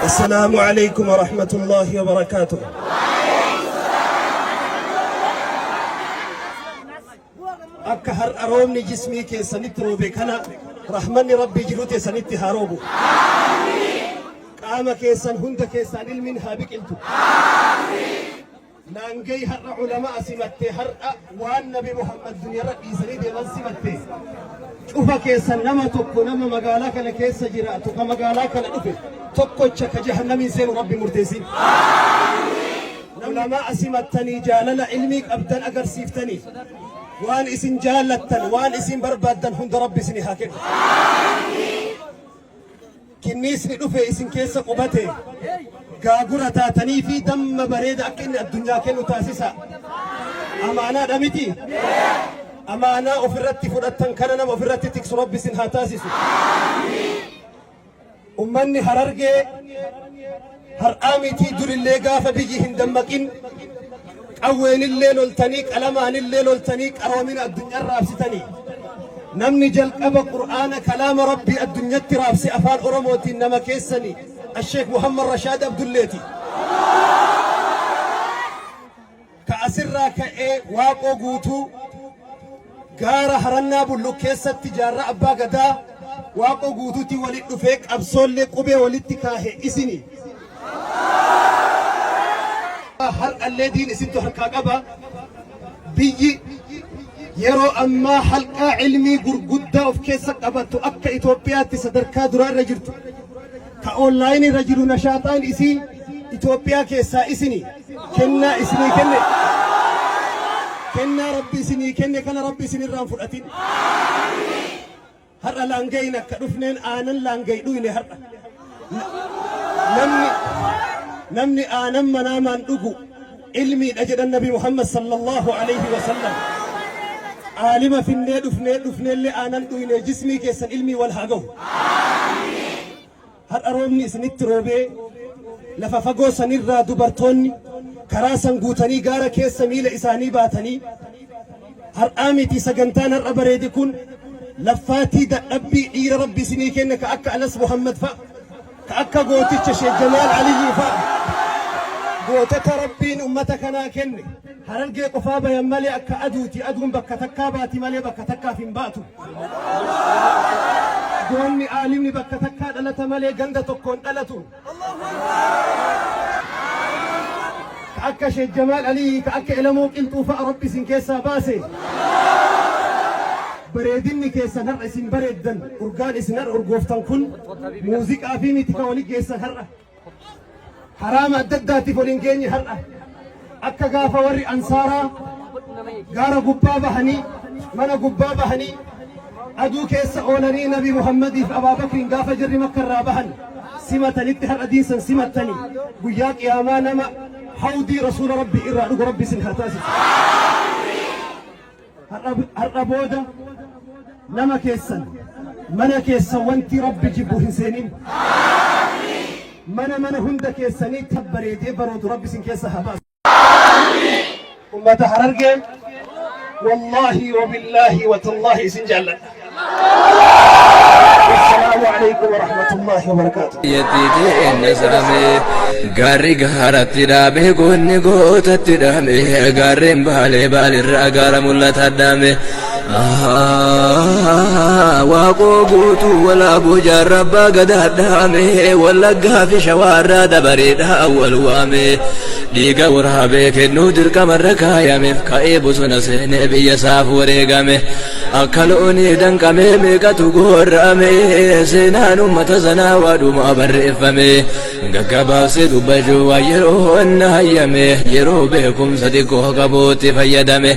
Assalaamu alaikum warahmatullahi wabarakaatuh. Akka har'a roobni jismii keessanitti roobe kana rahmanni Rabbii jiruu teessanitti haa roobu. Qaama keessan hunda keessaan ilmiin haa biqiltu. Laangey har'a ulama'a simatte har'a waan nabi Muhammad duniyarra dhiisanii deeman simatte. Cufa keessan nama tokko nama magaalaa kana keessa jiraatu ka magaalaa kana dhufe tokkocha ka jahannamiin seenu Rabbi murteessin. Ulama'a simattanii jaalala ilmii qabdan agarsiiftanii waan isin jaallattan waan isin barbaaddan hunda Rabbi isinii haa kennu. Kinniisni dhufe isin keessa qubate gaagura taatanii fi damma bareeda akka inni addunyaa kennu taasisa. Amaanaadha miti? Amaanaa ofirratti fudhattan kana nama ofirratti tiksu Rabbi isin haa taasisu. Ummanni Harargee har'aa mitii durillee gaafa biyyi hin dammaqin qawweenillee loltanii qalamaanillee loltanii qaroomina addunyaa raabsitanii namni jalqaba qur'aana kalaama rabbii addunyatti raabse afaan oromootiin nama keessanii asheek Muhammad Rashaad Abdulleeti. Ka asirraa ka'ee Waaqoo Guutuu gaara Harannaa Bulluq keessatti jaarraa Abbaa Gadaa Waaqoo Guutuutiin walitti dhufee qabsoollee qubee walitti kaahe isini. Har'allee diin isintu harkaa qaba. Biyyi yeroo ammaa halqaa ilmii gurguddaa of keessa qabattu akka Itoophiyaatti sadarkaa duraa irra jirtu. Ka onlaayinii irra jiru nashaaxaan isii Itoophiyaa keessaa isini. Kennaa isinii kenne. Kennaa Rabbi isinii kenne kana Rabbi isinirraa hin fudhatin. Har'a laangayin akka dhufneen aanan laangayi dhuyne har'a. Namni namni aanan manaamaan dhugu ilmiidha jedhan Nabi Muhammad sallallahu alaihi wasallam. Aalima finnee dhufnee dhufneellee aanan dhuyne jismii keessan ilmii wal haa gahu. Har'a roobni isinitti roobee lafa fagoo sanirraa dubartoonni karaa san guutanii gaara keessa miila isaanii baatanii har'aa miti sagantaan har'a bareede kun laffaatii dadhabbii dhiira rabbi isinii kenne ka akka Anas Muhammad fa'a ka akka gooticha Sheekh Jamaal Aliyyii fa'a gootota rabbiin ummata kanaa kenne Harargee qofaa bayan malee akka aduuti aduun bakka takkaa baati malee bakka takkaaf hin baatu. Goonni aalimni bakka takkaa dhalata malee ganda tokkoon dhalatu. Ka akka Sheekh Jamaal Aliyyi, ka akka Elamoo Qilxuu fa'a Rabbi isin keessaa baase. Bareedinni keessan har'a isin bareeddan, urgaan isin har'a urgooftan kun muuziqaa fi miti ka wali geessan har'a. Haraama adda addaatiif wal hin geenye har'a. Akka gaafa warri ansaaraa gaara gubbaa bahanii mana gubbaa bahanii aduu keessa oolanii Nabi Muhammadiif Abaa Bakriin gaafa jirri makka irraa bahan simatanitti har'a diinsan simattanii guyyaa qiyaamaa nama hawdii rasuula rabbii irraa dhugu rabbi isin haa taasisu. Har'a booda nama keessan mana keessan wanti rabbi jibbu hin seenin. Mana mana hunda keessanii tabbareedee baroodu rabbi isin keessa haa baasu. Ummata Harargee wallaahi wabillaahi watallaahi isin jaalladha. Assalaamu alaikum warahmatullaahi wabarakaatuh. Gaarri gaaratti dhaame goonni gootatti dhaame gaarreen baalee baalirraa gaara mul'ata dhaame. Waaqoo guutuu walaabuu jaarraa abbaa gadaa dhaame wallaggaa fi shawaarraa dabareedhaa wal waame. Dhiiga waraabee kennuu dirqamarra kaayameef ka'ee bosona seenee biyya isaaf wareegame. Akka loonii danqamee meeqatu goorra'ame seenaan uummata sanaa waadhumaa barreeffame gaggabaabsee dubbachuu waan yeroo na hayyame yeroo beekumsa xiqqoo qabuutti fayyadame.